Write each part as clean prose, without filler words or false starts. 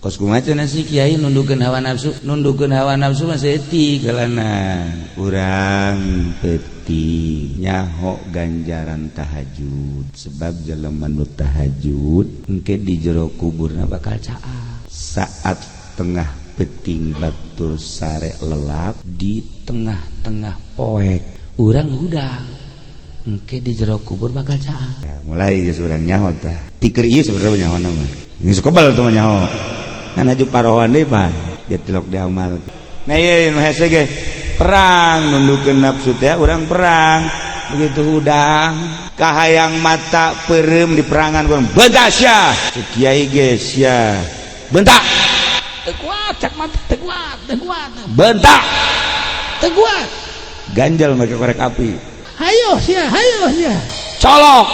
Kos kumaha cenah si kiai nundukeun hawa nafsu? Nundukeun hawa nafsu mah saeutik kalana. Urang peuting nyaho ganjaran tahajud, sebab jelema nu tahajud engke di jero kuburna bakal caang. Saat tengah peuting batur sare lelap di tengah-tengah poek, urang hudang, engke di jero kubur bakal caang. Ya, mulai geus urang nyaho tah. Tikeur ieu sebenarnya nyaho mah. Geus kebal tuh mah nyaho. Kan aju parohan deui, Pak. Dia tilok diamal. Nah, ieu nu hese ge perang nundukeun nafsu teh, urang perang. Begitu hudang kahayang mata peureum di perangan urang, bentak sia. Cek kiai ge sia. Bentak. Teu kuat cak mata, teu kuat, teu kuat. Bentak. Teu kuat. Ganjal make korek api. Hayo sia, hayo sia. Colok.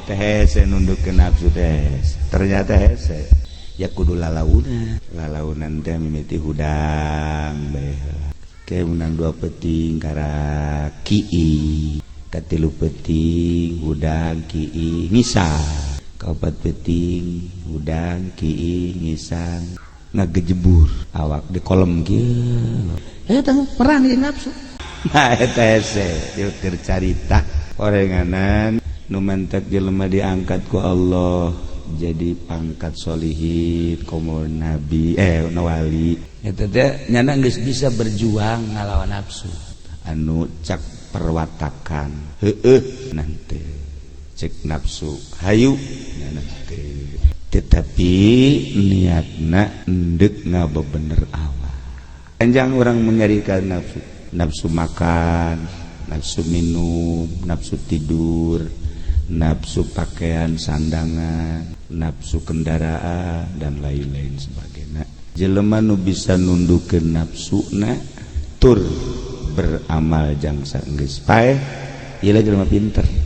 Teh hese nundukeun nafsu teh. Ternyata hese. Ya kudu lalaunan. Lalaunan teh mimiti hudang bae. Ke menang dua peting karak kii. Katilu peting hudang kii ngisang. Kaopat peting hudang kii ngisang ngagejebur awak di kolom kieu. Eta perang jeung nafsu. Nah, eta hese ieu keur carita orenganan nu mantak jelema diangkat ku Allah jadi pangkat solihin komo nabi, wali eta teh nyana geus bisa berjuang ngalawan nafsu anu cak perwatakan heueuh nanti cek nafsu hayu nyana teu, tetapi niatna endek ngabebener awak. Panjang orang menyarikan nafsu, nafsu makan, nafsu minum, nafsu tidur, nafsu pakaian sandangan, nafsu kendaraan, dan lain-lain sebagainya. Jelema nu bisa nundukeun nafsuna tur beramal jangsa geus paeh, ieu jelema pinter.